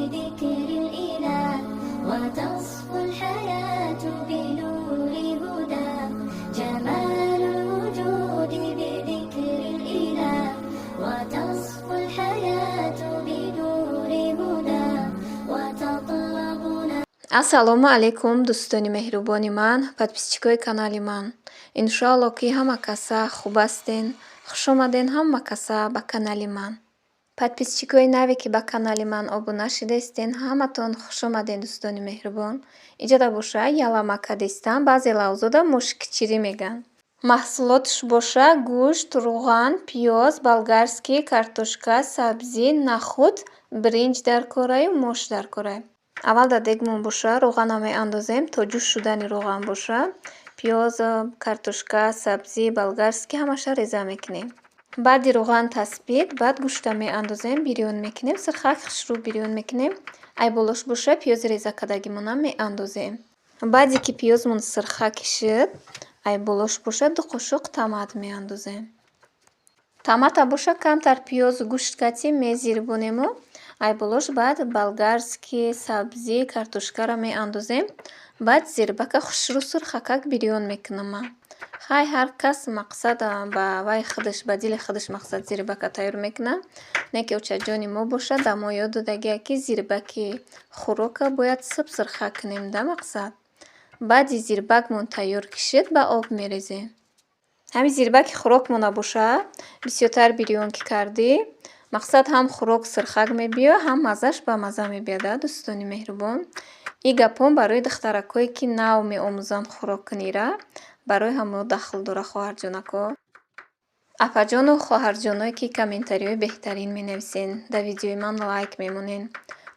بذكر الإله وتصفو الحياة بنور هدى جمال الوجود بذكر الإله وتصفو الحياة بنور هدى وتطلبنا. Ассалому алайкум, дӯстони меҳрубони ман, подписчикои канали ман. Иншоалло, ки ҳама каса хуб ҳастен. Хушомаден ҳама каса ба канали ман. Подписчикои наве, ки ба канали ман обуна шидаистен, ҳаматон хушомаден, дӯстони меҳрубон. Иҷода боша, ялама кадистан, баъзе лавзода мошкичирӣ меган. Маҳсулотш боша: гӯшт, рӯған, пиёз болгарский, картошка, сабзӣ, нахӯд, биринҷ дар кораю мош дар корай. Аввал дар дегмон боша, рӯғана меандозем. То ҷӯш шудани рӯған боша, пиёз, картошка, сабзӣ болгарский ҳамаша реза мекунем. Баъди рӯған таспид, баъд гӯшта меандозем, бирён мекунем, сирхак хушрӯ бирён мекунем. Ай болош боша, пиёзи реза кардагимонам меандозем. Баъде ки пиёзмон сирхак шуд, ай болош боша, 2 қошуқ томат меандозем. Томата боша, камтар пиёзу гӯшт кати мезирбонему, ай болош баъд болгарский, сабзӣ, картошкаро меандозем. Баъд зирбака хушрӯ сурхакак бирён мекунам ман. Хай, ҳар кас мақсад ба вай худаш, ба дили худаш мақсад зирбака тайёр мекунад. Не ки очаҷони мо боша, да мо ёд додагия, ки зирбаки хӯрока бояд суб сирхак кунем да мақсад. Баъди зирбакмон тайёр ки шуд, ба об мерезем. Ҳамин зирбаки хӯрокмона боша, бисёртар бирён ки кардӣ, мақсад ҳам хӯрок сирхак мебиёяд, ҳам маззаш ба мазза мебиёяд, а, дӯстони меҳрубон. Ин гапҳом барои духтаракое, ки нав меомӯзанд хӯроккунира, барои ҳамо дахл дора, хоҳарҷонако. Апаҷону хоҳарҷоное, ки комментариҳои беҳтарин менависен, дар видеои ман лайк мемонен.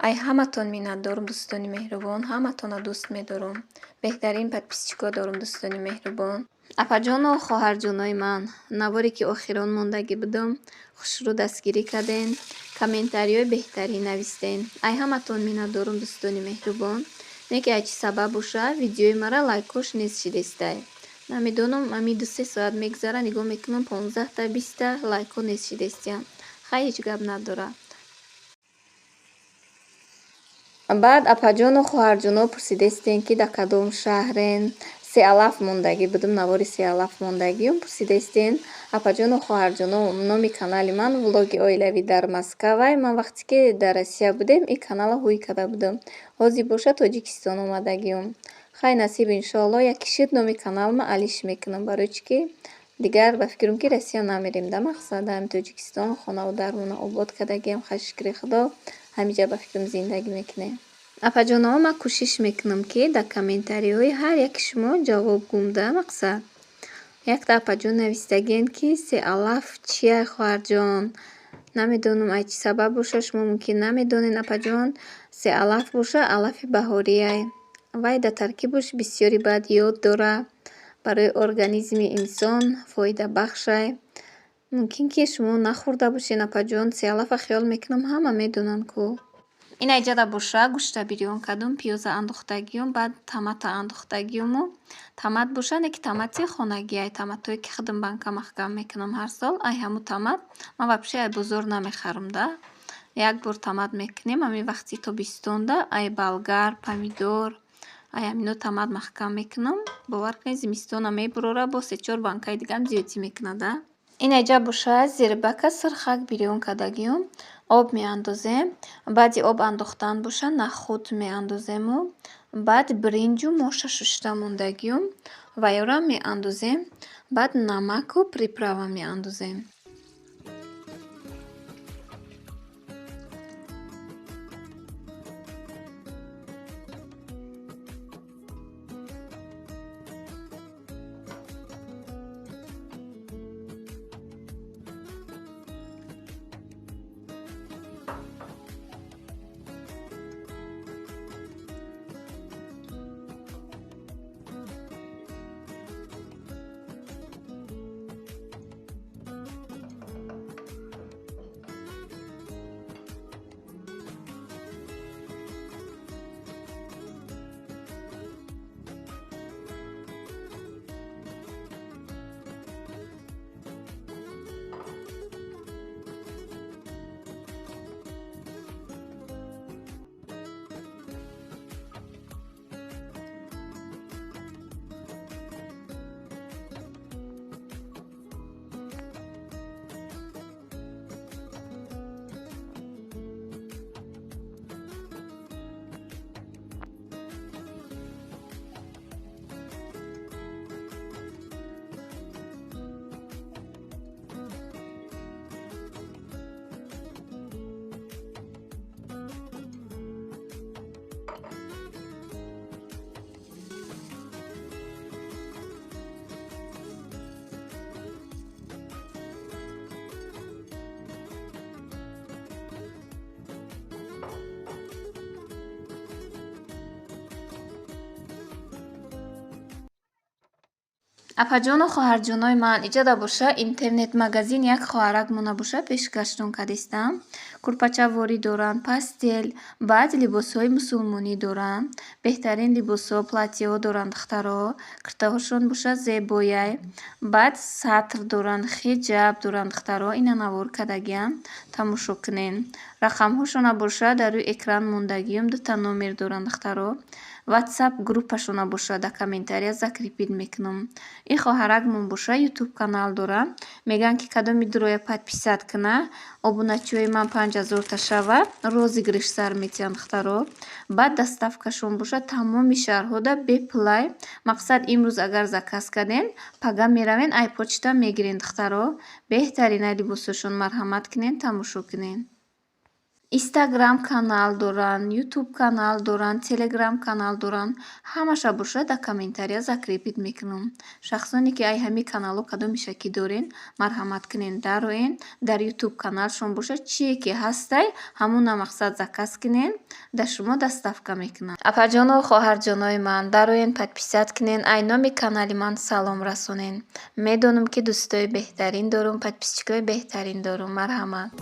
Ай ҳаматон миннатдорум, дӯстони меҳрубон, ҳаматонро дӯст медорум. Беҳтарин подписчико дорум, дӯстони меҳрубон. Апаҷону хоҳарҷонои ман, наворе ки охирон мондагӣ будум, хушрӯ дастгирӣ карден, комментариҳои беҳтарин навистен. Ай ҳаматон миннатдорум, дӯстони меҳрубон. Не ки ай чӣ сабаб боша, видеои мара лайкҳош нест шидестай. Намедонам, ами 2-се соат мегузара, нигоҳ мекунам, 15-та, 20-та лайкҳо нест шидестиянд. Хай, ҳеҷ гап надора. Баъд апаҷону хоҳарҷоно пурсидестен, ки дар кадом шаҳрен. Се алаф мондагӣ будум, навори се алаф мондагиюм пурсидестен. Апаҷону хоҳарҷоно, номи канали ман «Влоги оилавӣ дар Москвай». Ман вақте ки дар Россия будем, ин каналро ҳуй карда будам. Ҳозир боша, Тоҷикистон омадагиюм. Хай, насиб, иншоалло, яке шуд, номи каналма алиш мекунам, барои чӣ ки дигар ба фикрам, ки Россия намерем да мақсад, ҳами Тоҷикистон хонаву дармона обод кардагиам, хай, шукри Худо, ҳамиҷа ба фикрам зиндагӣ мекунем. Апаҷоноҳо, ман кӯшиш мекунам, ки дар комментариҳои ҳар яки шумо ҷавоб гӯм да мақсад. Якта апаҷон навистагиен, ки се алаф чия, хоҳарҷон? Намедонам, ай чӣ сабаб боша, шумо мумкин намедонед, апаҷон. Се алаф боша, алафи баҳориай. Вай дар таркибаш бисёри бад йод дора, барои организми инсон фоидабахшай. Мумкин ки шумо нахӯрда бошед, апаҷон. Се алафа хиёл мекунам, ҳама медонанд ку. Ина иҷада боша, гӯшта бирён кардум, пиёза андохтагиюм, баъд томата андохтагиюму. Томат боша, не ки томати хонагиай, томатое ки худам банка маҳкам мекунам ҳар сол, ай ҳамун томат. Ман вообще ай бозор намехарам да. Як бор томат мекунем, ҳамин вақти тобистонда, ай болгар, помидор, ай ҳамино томат маҳкам мекунам. Бовар кунед, зимистона мебурора, бо се-чор банкаи дигаам зиёдтӣ мекунад да. Ина иҷа боша, зирбака сирхак бирён кардагиюм, об меандозем. Баъди об андохтан боша, нахӯд меандозему, баъд биринҷу моша шушта мондагиюм, вайёрам меандозем, баъд намаку приправа меандозем. Апаҷону хоҳарҷонои ман, иҷода боша интернет-магазин як хоҳарак мона боша пешкаштон кардистам. Курпачаворӣ доранд, постель, баъд либосҳои мусулмонӣ доранд. Беҳтарин либосҳо, платьеҳо доранд духтаро. Киртаҳошон боша зебояй. Баъд сатр доранд, хиҷаб доранд духтаро. Ина навор кардагиам. Тамошо кунен. Рақамҳошона боша дар рӯи экран мондагиюм. Дута номер доранд духтаро. Ватсап группашона боша дар комментария закрепить мекунам. Ин хоҳаракмон боша ютуб канал дора. Мегӯянд ки кадоми дуроя подписать куна, обуначиҳои ман 5000-та шава, розыгрыш сар метиҳанд духтаро. Баъд доставкашон боша тамоми шаҳрҳода бепулай. Мақсад имрӯз агар заказ карден, пага меравен ай почта мегирен духтаро. Беҳтаринай либосҳошон марҳамат кунен, тамошо кунен. Инстаграм канал доранд, ютуб канал доранд, телеграм канал доранд. Ҳамаша боша дар комментария закрепить мекунам. Шахсоне ки ай ҳамин каналҳо кадомиша ки дорен, марҳамат кунен, дароен. Дар ютуб каналшон боша чие ки ҳастай, ҳамуна мақсад заказ кунен, дар шумо доставка мекунанд. Апаҷону хоҳарҷонои ман, дароен, подписать кунен, ай номи канали ман салом расонен. Медонам ки дӯстои беҳтарин дорум, подписчикои беҳтарин дорум. Марҳамат.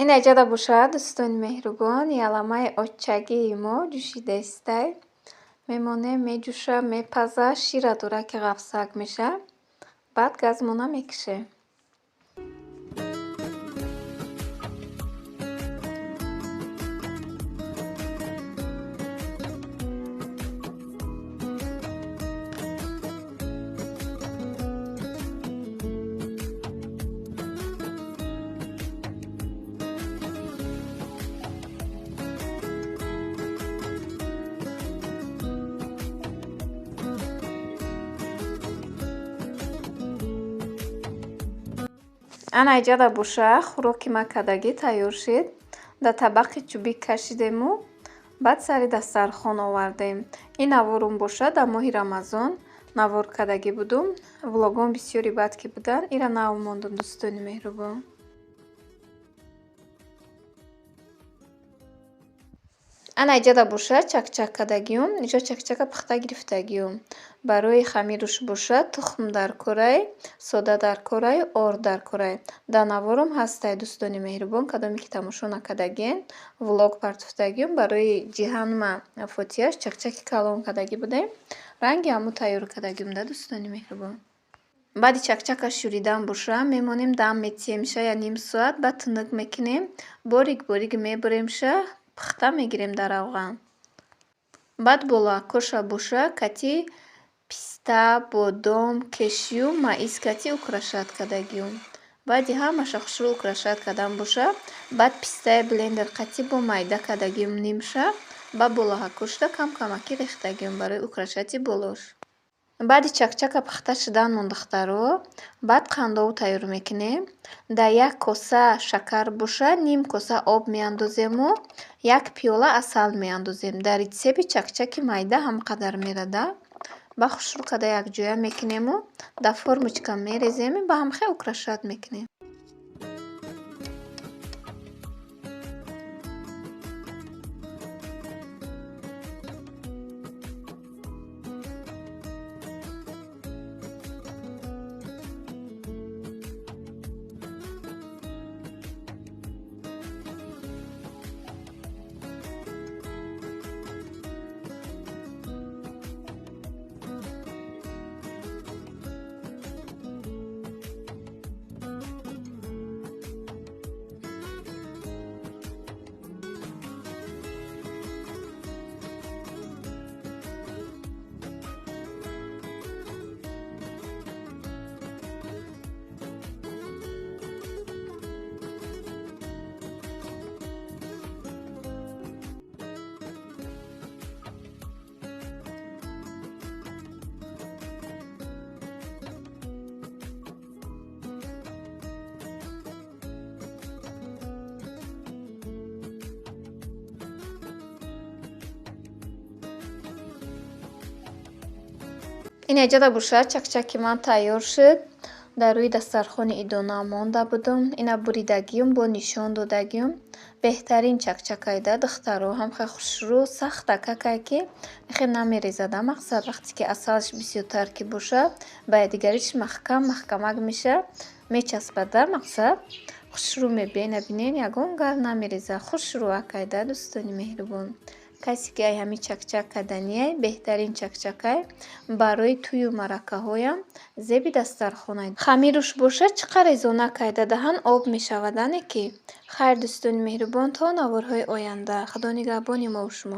Ин аҷада бошад, дӯстони меҳрубон, яламаи очагии мо ҷӯшидаистай. Мемонем, меҷӯша, мепаза, шира дора ки ғафсак меша. Баъд газмона мекушем. Ана иҷада боша хӯроки ма кардагӣ тайёр шид. Дар табақи чӯбӣ кашидему баъд сари дастархон овардем. Ин наворум боша дар моҳи Рамазон навор кардагӣ будум. Влогом бисёри бад ки буданд, ира нав мондум дӯстони меҳрубон. Ана иҷада боша чакчак кардагиюм. Иҷо чакчака пухта гирифтагиюм. Барои хамируш боша тухм дар корай, сода дар корай, орд дар корай. Дар наворум ҳастай дӯстони меҳрубон, кадоме ки тамошо накардагиен, влог партофтагиюм. Барои ҷиҳанма фотиҳаш чакчаки калон кардагӣ будем. Ранги ҳамун тайёр кардагиюм да дӯстони меҳрубон. Баъди чакчака шӯридан боша мемонем, дам метиҳемша я ним соат, баъд тунук мекунем, борик борик мебуремша, пухта мегирем дар равған. Баъд болоакоша боша кати писта, бодом, кешью, маиз кати украшать кардагиюм. Баъди ҳамаша хушрӯ украшать кардан боша, баъд пистаи блендер қати бо майда кардагиюм нимша, ба болоҳакошда кам-камакӣ рехтагиюм барои украшати болош. Баъди чакчака пухта шуданмон духтаро, баъд қандову тайёр мекунем. Дар як коса шакар боша, ним коса об меандозему, як пиёла асал меандозем. Дар рецепти чакчаки майда ҳам қадар мерада. Ба хушрӯ карда якҷоя мекунему, дар формочка мерезем, ба ҳамхел украшать мекунем. Ин эҷода бошад чакчаки ман тайёр шуд. Дар рӯи дастархони идона монда будум. Ина буридагиюм, бо нишон додагиюм. Беҳтарин чакчакайда, духтаро, ҳам хеле хушрӯ, сахта какай, ки хеле намерезада. Мақсад, вақте ки асалш бисёртар ки боша, ба якдигариш маҳкам маҳкамак меша, мечаспада. Мақсад, хушрӯ мебиёй. Ина бинен, ягон гал намереза, хушрӯ акайда. Дӯстони меҳрубон, касе ки ай ҳамин чакчак карданиай, беҳтарин чакчакай барои тӯю маъракаҳоям, зеби дастархонай. Хамируш боша, чӣ қадр резона кайда, даҳан об мешавад, ане ки. Хайр, дӯстони меҳрубон, то наворҳои оянда, Худо нигаҳбони мову шумо.